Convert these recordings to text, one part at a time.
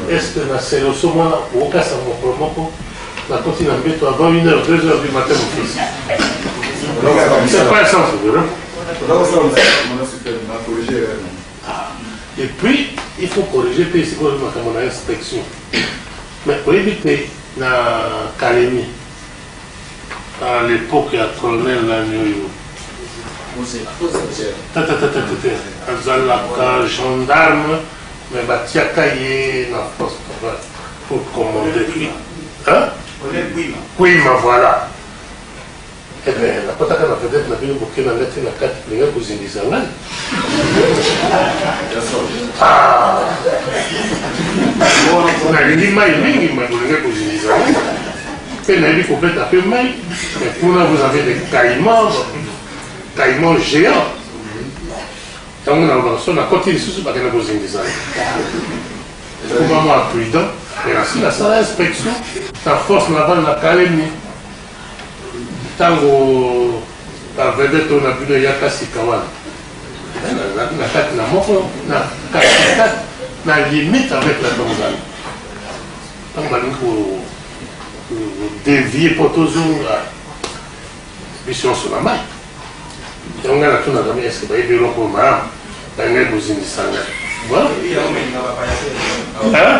Est ce que na seloso mwana okokasa mokolo moko nakoti na mbeto avant 1 heure 2 heures du matin, mon fils? C'est pas un sens de repos. Ah. Et puis il faut corriger mpe sikoyo makambo na inspection. Mais oyebi te, na Kalemi, à l'époque ya colonel nani oyo tatatatata azalaka gendarme, mais batiaka ye na force pour commander, hein? Kuima, voilà. Eh ben, nakotaka na vedette na bino, boke na ngai te na kati, ndenge kozindisa ngai. Ah! Nalingi mai mingi, mai bolingi kozindisa ngai mpe nayebi kobeta mpe mai. Mais kuna vous avez des caïmans, caïmans géants. Ntango nalobaka so nakoti lisusu, bakende kozindisa ngai. Ekoma mwa prudent. Mais nasi nasala inspection na force navale na Kalemi, ntango bavedete oyo na bino eyaka sika wana. Nazalaki na kati na moko na katikati na limite avec la Tanzanie, ntango balingi kodévier mpo tozonga biso nyonso na mai. Yango ngai natunaka mi, est-ce bayebi eloko oyo malamu balingai kozindisa ngai? Voilà. Hein?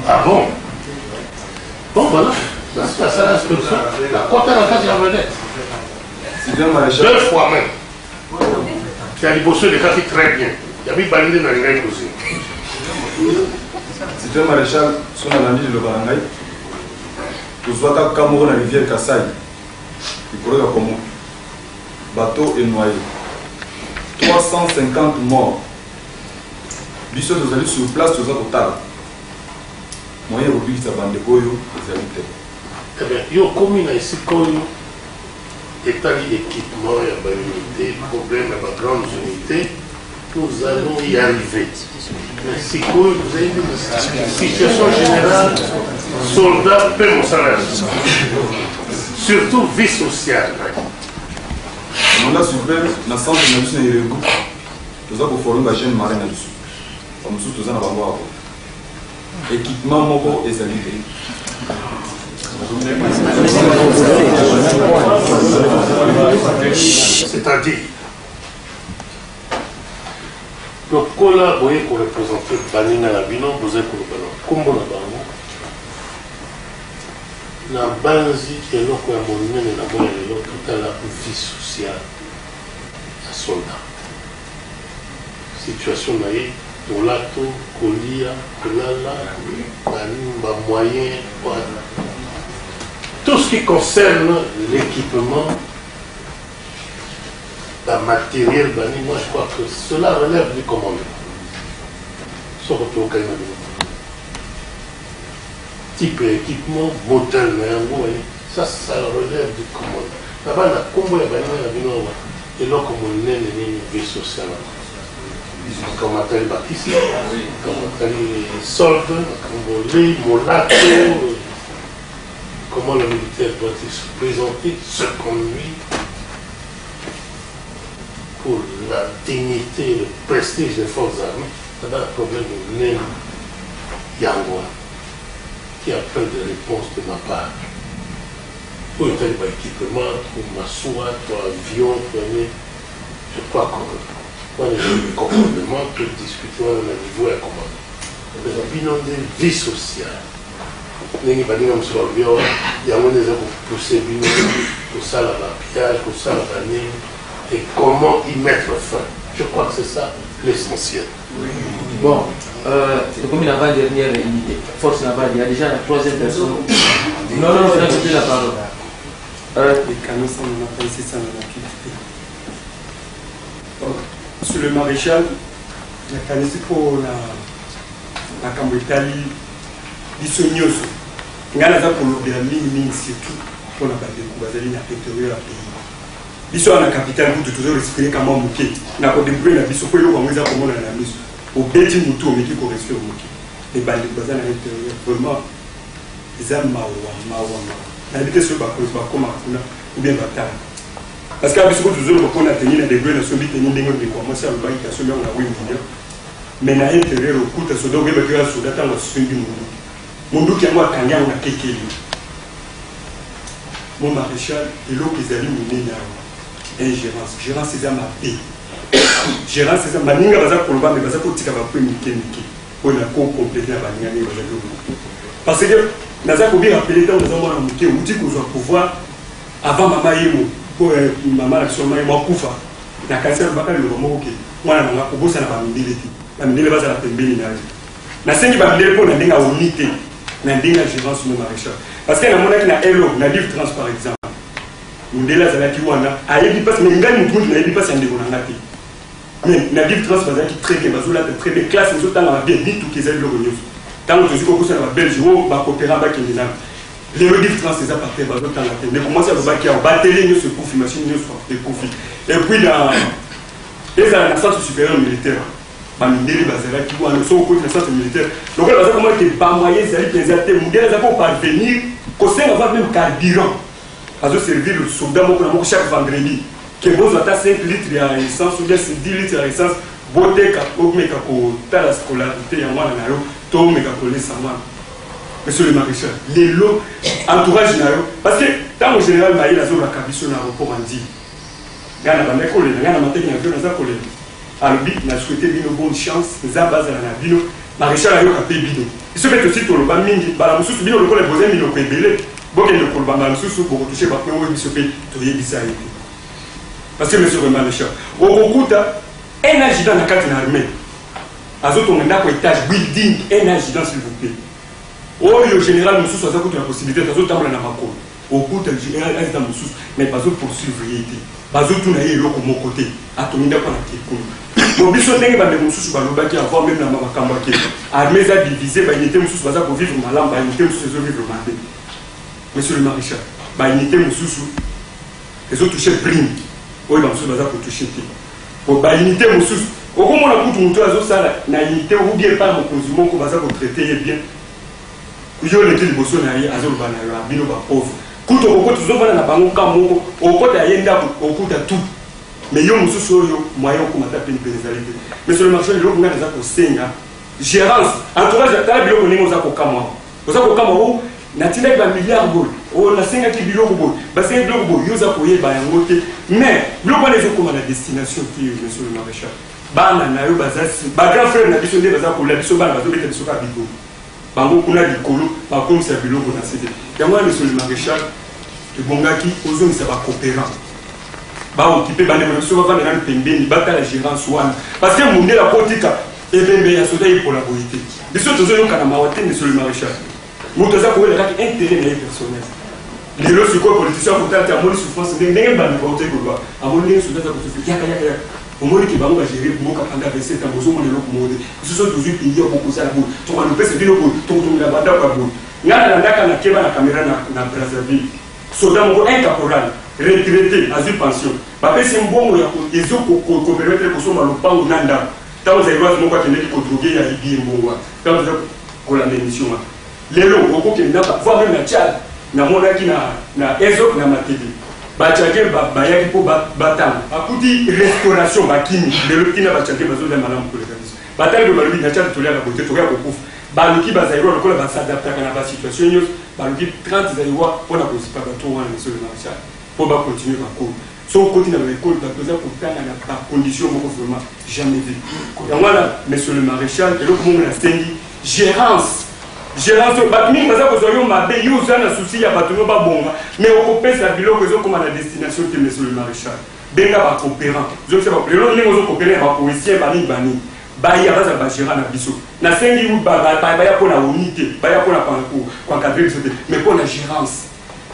Ah bon? Bon, voilà, nasala inspection, nakota na kati ya vedette deux fois même. Ya liboso elekaki très bien, ya mibale nde nalingaki kozela. Citoyen maréchal, so nalandi liloba na ngai, tozwaka ka moko na rivière Kasai, likolo ya Komo, bateau enoyé, 350 morts. Biso tozali sur place, toza kotala moyen ya kobikisa bandeko oyo ezali te. Eh bien, yo okomi na esika oyo etali équipement ya baunité, problème ya bagrandes unités, nous allons y arriver. Mais sikoyo tozali nde situation générale, soldat mpe mosala ya surtout vie sociale. Mandat suprême, na centre na biso na Iregu, toza koforme bajeune marin na biso. Bamosusu toza na bango awa, équipement moko ezali te. C'est-à-dire, lokola boye koreprésente baninga na bino, bozali koloba na nkombo na bango, na banzi eloko ya monene na moya lelo, totala vie sociale ya soldat, situation na ye, molato, kolia, kolala, bamoyen, tout ce qui concerne l'équipement, bamatériel bani. Moi, je crois que cela relève du commandement. Soko tokani na bino, type ya équipement, modèle na yango, ça, ça relève du commandement. Na bana nkombo ya baninga na bino awa, eloko monene nini? Vie sociale, makambo atali bakisi, makambo atali solde, makambo lei, molato, comment le militaire doit-il se présenter, se conduire pour la dignité et le prestige des forces armées. C'est un problème monene yango qui appelle des réponses de ma part. Oyo etali baéquipement, to masuwa, to avion, to nini, je crois que wana ezali commandement, to discute wana na niveau ya commandement. Bino nde vie sociale, ndenge baninga mosusu balobi awa, yango nde eza kopousse bino kosala bapillage, kosala banini, et comment y mettre fin. Je crois que c'est ça l'essentiel. Bon, comme l'avant-dernière unité, force navale, il y a déjà la troisième personne. Non, non, je n'ai plus la parole. Les canons 196, 198. Donc, Monsieur le maréchal, nakanisi mpo na makambo etali biso nyonso, ngai naza kolobela mingimingi surtout mpona bandeko bazali na intérieur ya pays. Biso wana na capitale kutu tozorespire ka mwa moke na kodébrouille na biso, mpo eloko yango eza komonana na miso. Obeti motu, omeki korespire moke. Me bandeko baza na intérieur, vraiment eza mawa, mawa, mawa. Nayebi te soki bakonzi bakóma kuna ou bien batanga, parce que biso kutu tozoloba mpona tenue na débrouille, nasombi tenue ndenge ndeko ya mwasi alobaki, asombi yango na 8 million. Mais na interieur okuta soda, okoyebaki oyo soda ntango asimbi monduki. Monduki yango akangi yango na kekeli. Mon maréchal, eloko ezali monene awa, ingérence. Gérance eza mabe, gérance eza baninga baza koloba, me baza kotika bapoint mike mike oyo na kocompléter na baninga ndenge bazali koloba, parce que naza kobi rappeler ntango naza mwana moke, outi kozwa pouvoir avant mama yemo, po mama na biso, mama yemo akufa. Nakanisi alobaka liloba moko ke mwana nanga kobosana bamindele te, bamindele bazala pembeni na yo. Nasengi bamindele mpo na ndenge aoni te, na ndenge ya gérance, mon maréchal, parce que namonaki na elo na livre trans par exemple, mondele azalaki wana, ayebi mpasi, mais ngai motu mutu nayebi mpasi ya ndeko na nga te. Mais na livre trans bazalaki très bien, bazolata très bien, classe ezotangama bien, mituka ezali, biloko nyonso. Ntango tozwi kokosana babelge oyo bakopera bakende nano, lelo livre trans eza par terre, bazotanga te. Ndeko mwasi alobaki awa, batele nyonso ekufi, machine nyonso ekufi. Et puis na ezala na centre supérieur militaire, bamindele bazalaki wana. Soki okoti na centre militaire, lokola baza komona ke bamoyen ezali mpenza te, mondele aza koparvenir kosenga va même carburant, azoservir soldat moko na moko chaque vendredi ke bozwa ata 5 litres ya essence ou bien 10 litres ya essence, boteka, omeka kotala scolarité ya mwana na yo to omeka kolesa mwana. Monsieur le maréchal, lelo entourage na yo, parce que ntango général Mayele azolaka biso na aéroport andi, ngai na bandaki kolela, ngai na mateki na avion naza kolela. Alobi: "Na souhaite bino bonne chance, Nzambe azala na bino." Maréchal ayoka mpe bino. Biso mpe tosi toloba mingi, mbala mosusu bino lokola boza minoko ebele, bokende koloba, mbala mosusu bokotoucher bapoint oyo biso mpe toyebisa ye te. Parce que, monsieur le maréchal, okokuta un adjudant na kati na armée azotonga ndako étage, building. Un adjudant, s'il vous plaît, oyo général mosusu aza kutu na possibilité, azotambola na makolo. Okuta adjudant mosusu, mais bazopoursuivre ye te, bazotuna ye eloko moko te, atongi ndako na kekunu. Bo biso ndenge bandeko mosusu balobaki avant, même na makambo ake armée eza divisé, baunité mosusu baza kovivre malamu, baunité mosusu ezovivre mabe. Monsieur le maréchal, baunité mosusu ezotoucher prime oyo bamosusu baza kotoucher te. Po baunité mosusu, okomona kutu moto azosala na unité ou bien par mokonzi moko, baza kotraiter ye bien, yo oleki liboso na ye, azoloba na yo: "Bino bapauvre." Kutu okokota, ozovanda na bango ka moko, okota ye ndako, okuta tout, mais yo mosusu oyo moyen okoma ta pene pene ezali te. Monsieur le maréchal, eloko ngai naza kosenga, gérance, entourage. Tala biloko ndenge oza kokamwa, oza kokamwa o natindaki bamilliard boye, o nasengaki biloko boye, basengaki biloko boye, yo oza koyeba yango te, mais biloko wana ezokoma na destination te. Monsieur le maréchal, bana na yo baza bagrand frère na biso nde baza kolia biso, bana bazobeta biso kaka bikolo, bango kuna likolo bakomisa biloko na se te. Yango wana, monsieur le maréchal, ebongaki ozongisa bacoopérant, baokipe bandeko na biso, bavanda nanu pembeni, batala gérance wana, parce que mondele akotika ebembe ya soda epola boye te. Biso tozoyoka na mawa te. Monsieur le maréchal, moto aza koyela kaka intérêt na ye personnel. Lelo sikoyo politicien akotala te, amoni souffrance ndenge ndenge bandeko bautaki koloba, amoni ndenge soda aza kosouffrir, yaka yaka yaka, omoni ke bango bagérer mboka pendant 27 ans, bozomona eloko moko te. Biso so tozwi pays ya bokozala boye, tokobanda opesa bino boye, tokotongela bandako ya boye. Ngai nalandaka na keba na caméra na Brazzaville, soda moko, un caporal retraité, azwi pension, bapesi mbongo ya ezokopermettre kosomba lopango na ndako. Ntango zairoise moko akendeki kodroguer ya libi ye mbongo wana. Ntango toza kolanda émission wana lelo, okokende na voire même na Tchad, namonaki na Ezok na Matebe, batchadien bayaki mpo batanga, bakuti restauration, bakimi. Lelo ntina batchadien bazolia malamu koleka biso. Batali boye, balobi: "Na Tchad toliaka boye te, tokoya kokufa." Baluki bazaïrois, lokola basadaptaka na basituation nyonso, baluki 30 zaïrois mpona kozipa bato wana, monsieur le maréchal, mpo bacontinuer bakolo. So okoti na baekole, bato eza kotanga na bacondition moko vraiment jamais vu. Yango wana, monsieur le maréchal, eloko moko nasengi, gérance. Gérance oyo bato mingi baza kozwa yo mabe, yo oza na souci ya bato no babonga, mais okopesa biloko ezokóma na destination te. Monsieur le maréchal, benga bacoopérant, ozokisa lelo ndenge ozocoopérer na bapolicier, banini banini, baya bazala bagérant na biso. Nasengi baya mpo na oni te, baya mpona koencadrer biso te, mais mpo na gérance,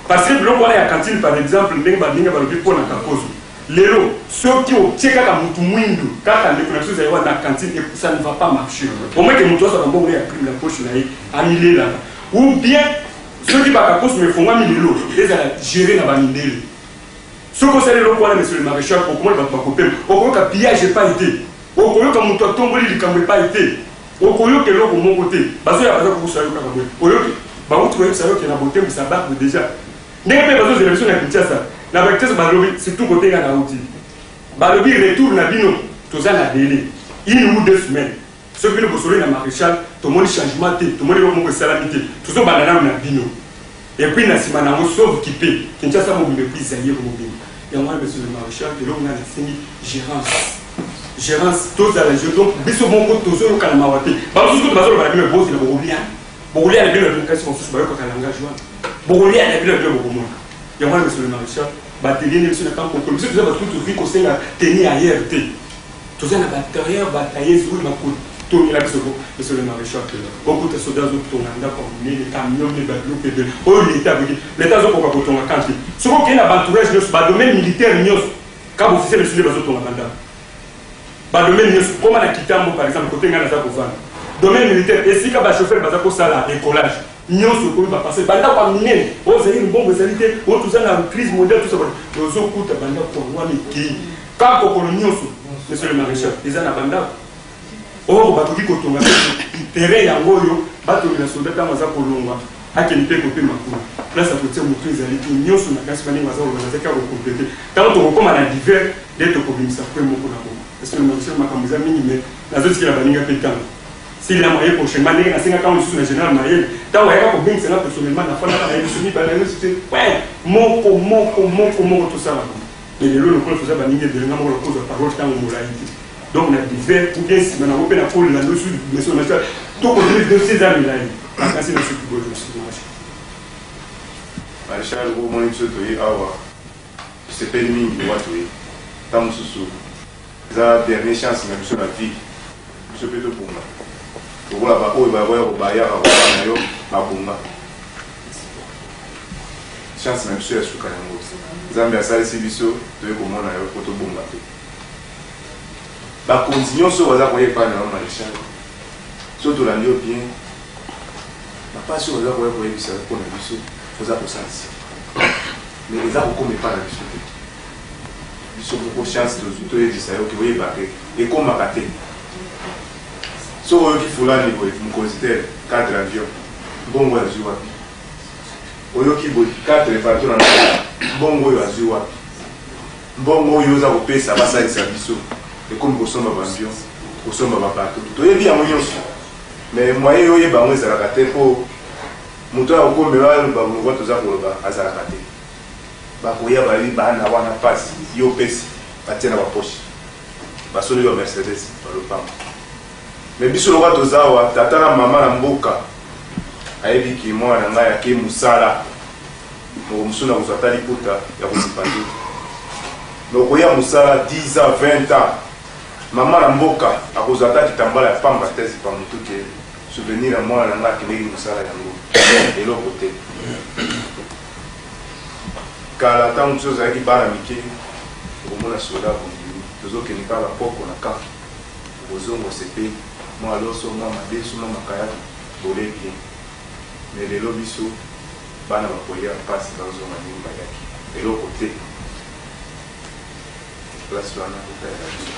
parce que biloko wana ya cantine par exemple, ndenge baninga balobi mpo na kakozo, lelo soki otie kaka mutu mwindu, kaka ndeko na biso ezali wana na cantine, ça ne va pas marcher. Au moins ke mutu azwaka mbongo ya prime na poche na ye, amilelaka, ou bien soki bakakoso efongwami lelo, ezala géré na bamindele. Soki osali eloko wana, monsieur le maréchal, okomona bato bakopema, okoyoka pillage epai te, okoyoka moto atomboli likambo epai te, okoyoka eloko moko te. Bazoya, baza kokosa yo kaka boye, oyoki bauti koyebisa yo ke na botembisa barbe déjà, ndenge mpe bazozela biso na Kinshasa. Na bakinshasa balobi, surtout kotenga na uti, balobi retour na bino toza na délai une ou 2 semaines. Soki bino bosololi na Marechal, tomoni changement te, tomoni eloko moko esalami te, tozobanda nano na bino. Et puis na sima na yango sauve kipe Kinshasa mobimba et puis Zaïre mobimba. Yango wana monsieur le Marechal, eloko ngai nasengi gerance. Gerance tozala je donc biso moko tozoyokana mawa te. Ba mosusu kutu bazoloba na bino bozela bokolia. Bokolia na bino na bino kasi mosusu bayokaka langage wana. Bokolia na bino na bino bokomona. Yango wana monsieur le Marechal, ba atelier nde biso na camp kokolo biso toza bato kutu tokoki kosenga tenue ailleurs te. Toza na ba tailleurs ba tailleuses oyo bakotongela biso ko monsieur le maréchal okuta soda azotonga ndako ya monene camion mpe babiloko ebele oyo leta akoki leta azokoka kotonga kan te soki okei na baentourage nyonso badomaine militaire nyonso ka baofficier mosusu nde bazotonga bandako badomaine nyonso koma na kitambo par exemple kote ngai naza kovanda domaine militaire esika bachauffeur baza kosala écolage nyonso ekomi bapase bandako ya minene oyo ozali mbongo ezali te oyo toza na crise mondiale tosa ozokuta bandako yango wana ekei Ka kokolo nioso monsieur le marechal eza na ba ndako or bakoki kotonga terrain yango oyo batongela soldat ntango aza kolongwa akende mpe kopema kuna place ya kotia motu ezali te nioso na kasi baninga baza koloba nazaki kaka kokomplete ntango tokokoma na divers nde tokobimisa point moko na bongo monsieur le marechal makambo eza mingi mais nazotikela baninga mpe ntango Sila maye prochainement ndenge nasengaka yango lisusu na general Mayele ntango ayaka kobengisa nga personnellement nafandaka na ye biso mibale na biso te point moko moko moko moko tosala bongo. Mais lelo lokola toza baninga ebele nga moko nakozwa parole ntango molai te donc na divers ou bien nsima nango mpe nakolela ndosu monsieur national tokozeli dossier eza milai makasi na soki boye monsieur maréchal. Maréchal omoni biso toye awa tosepeli mingi lowa toye ntango mosusu eza dernier chance na biso na vie biso mpe tobonga lokola baoyo bakoya kobayaka koya na yo babonga. Chance na biso ya suka yango Nzambe asalisi biso toye komona yo po tobonga pe. Bakonzi nionso oyo baza koya epai na yo Marechal, soki tolandi yo bien, ba pasi oyo baza koya koyebisa yo pona biso oza kosalisa mais eza kokoma epai na biso te. Biso moko chance tozwi toyebisa yo ke oyeba ke ekomaka te. Soki oyoki fulani boye mokonzi tel cadre avion mbongo oyo azwi wapi? Oyoki boye 4 bateau na ndako mbongo oyo azwi wapi? Mbongo oyo oza kopesa basalisa biso ekomi kosomba ba avion kosomba ba bateau toyebi yango nyonso mais moyen yo oyeba yango ezalaka te mpo moto oyo akokomela aloba lokola toza koloba azalaka te. Bakoya bayebi bana wana pasi yo opesi batie na ba poche basombi ba Mercedes ba lopango. Mais biso lokola toza awa tata na mama na mboka ayebi ke mwana na ngai ake mosala moko mosusu na kozwa ata liputa ya kozipa nzoto mais okoya mosala 10 ans 20 ans mama na mboka akozwa ata kitambala ya pamba te azipa motu ke souvenir ya mwana na ngai akendeki mosala yango eloko te. Kala ntango biso tozalaki bana mike okomona soda abongimi tozokende kaka bapoko na camp okozonga osepeli mwa loso mwa madesu mwa makayabu bolie bien mais lelo biso bana bakolia pasi bazonga ndenge bayaki eloko te place wana otalela biso.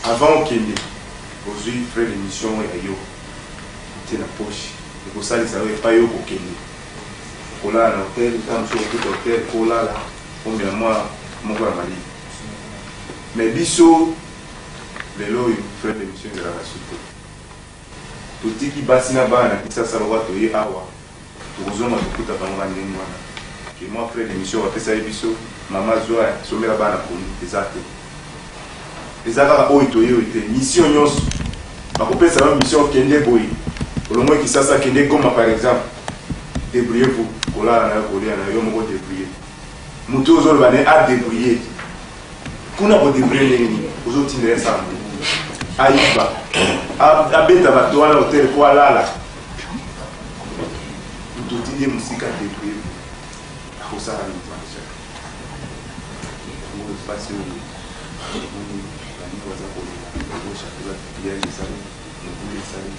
Avant okende ozwi frais de mission ya yo otie na poche ekosalisa yo epai yo okokende okolala na hotel ntango mosusu okokuta hotel kolala omela mwa moko ya malili mais biso lelo oyo frais de mission ezalaka su te totiki basi na bana na Kinshasa lokola toye awa Tokozonga tokuta bango ba ndenge wana que mwa frais de mission bapesaki biso mama zwa sombela bana pondu eza te. Eza kaka oyo toye oyo te mission nyonso bakopesa yo mission kende boye olongwe Kisasa kende Goma par exemple debrouillez vous kolala na yo kolia na yo moko debrouiller moto oyo ozoloba ne a debrouiller kuna ko debrouiller ndenge nini ozotinda ye asala ayiba abeta bato wana hotel po alala Moto otindi ye mosika debrouillez vous akosala nini maréchal yango mpasi oyo omoni baninga baza kolela gauche à droite pillage esali mobulu esali.